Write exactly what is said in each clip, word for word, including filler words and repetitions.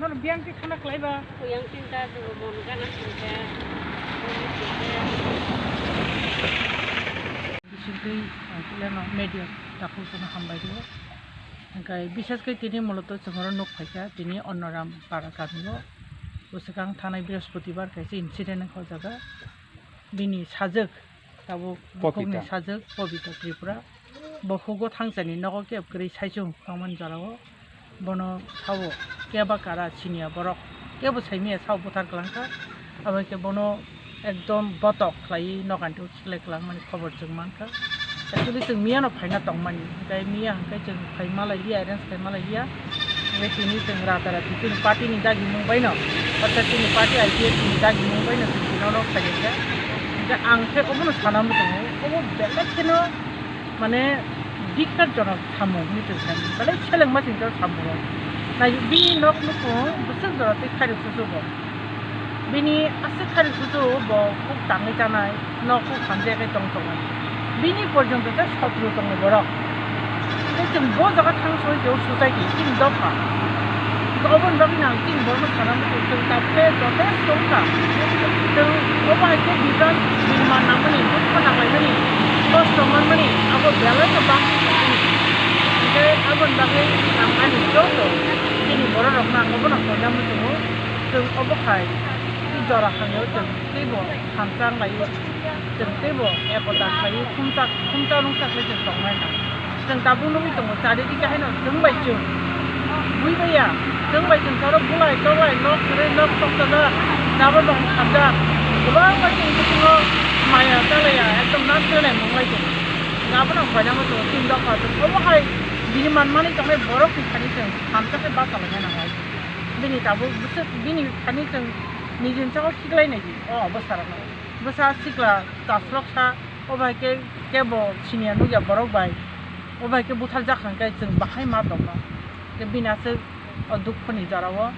Biyang ti khana khlai ba. Yang tinta tu mon gana singka. Bisingtwi ang kila no media takhuk sono hambai rio. Hingkai bisas kai tini muloto chwngno nuk phaikha tini Onnoram para kamio. Bwswkang thanai Brihaspatibar kaisa incident wngkha o jaga. Bini sajwk tabuk bukhukni Pobita. Sajwk Pobita Tripura. Bo hugo thangchani nogo kebo kwrwi saichung tongmani jorao. Bono sao keba kara siniya borok kebo saimaya sao buthar kwlangkha. Abo khe bono ekdom botok khlaiwi noganti uchiklai kwlangmani khobor chwng mankha. Actually chwng miyano phaina tongmani, hwnkhe miya hwnkhe chwng phai malai liya, arrange khai malai liya. Hwnkhe tini chwng rata rati chini party ni dagimung baino, orthat chini party I P F T ni dagimung baino chwng tini ono phailaikha. Hwnkhe ang khe obono sana muchungo, obo belai kheno mane dikkat jonok samung hinwi chwng sani, belai selengma chwng samung. Nai bini nok nukhung bwswk jora tei khairok susu bo. Bini aswk khairok susu bo kuk tangwi chanai, nok kuk hamjak khe tong tongo. Bini porjonto khe sotro tongo borok. Tei chwng bo jaga thang soi khe o society chini dopha. Oboni bagwi no ang chini borokno sana muchungo, chwng tabukhe jotesto wngkha. Chwng obo hai khe bijan birman nangmani, dukha nanglaimani, kosto manmani abo belai no bangwi tongmani. Hwnkhe aboni bagwi ang ani joto chini bororokno ang obono koina muchungo. Chwng obo hai jora hamya o chwng teibo hamchang lai o, chwng teibo ekota khlai o, khumchak, khumchak rwngchak khe chwng tongnai na. Chwng tabuk nugwi tongo, chari digi haino chwng bai chwng bui baiya, chwng bai chwng saro bulai toklai nok kwrwi nok toktojak, jabor bai hamjak, kwbangma chwng bisingo maya chalaiya, ekdom nak chalai mung lai tongo. Abono ang koina muchungo chini dopha chwng obo hai bini manmani tongnai borok ni thani chwng hamjakhe bacha laina nangnai. Bini tabuk bwswk bini thani chwng nijini chakao khiklai nai di o bwsarokno. Bwsa sikla chasloksa, o bai khe kebo siniya nukya borok bai, o bai khe butharjak hwnkhe chwng bahai ma tongkha. Tei bini aswk o dukhoni jorao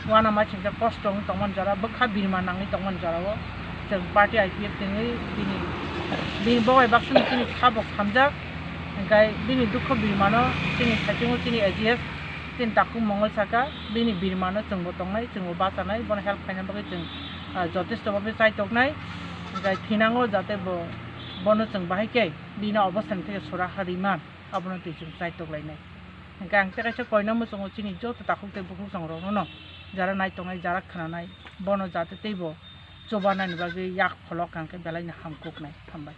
uanama singkhe kosto wng tongmani jora, bwkha birma nangwi tongmani jorao chwng party I P F tongwi bini, bini bo bai baksa chini kha bo khamjak, hwnkhe bini dukho birmano chini saichungo chini A G S chini takhuk Mongol saka, bini birmano chwngbo tongnai, chwngbo bachanai, bono help khaina bagwi chwng, ah, jotesto bhabe chaitoknai, hwnkhe thinango jate bo, bono chwng bahai khe bini obostani theke sora ha rwima, abono twi chwng chaitok lainai. Hwnkhe ang tei kaisa koina muchungo chini joto takhuk tei bukhuk chongrokno no, jara nai tongnai, jara khnanai, bono jate teibo chubanani bagwi yak pholok ang khe belaino hamkuknai. Hambai.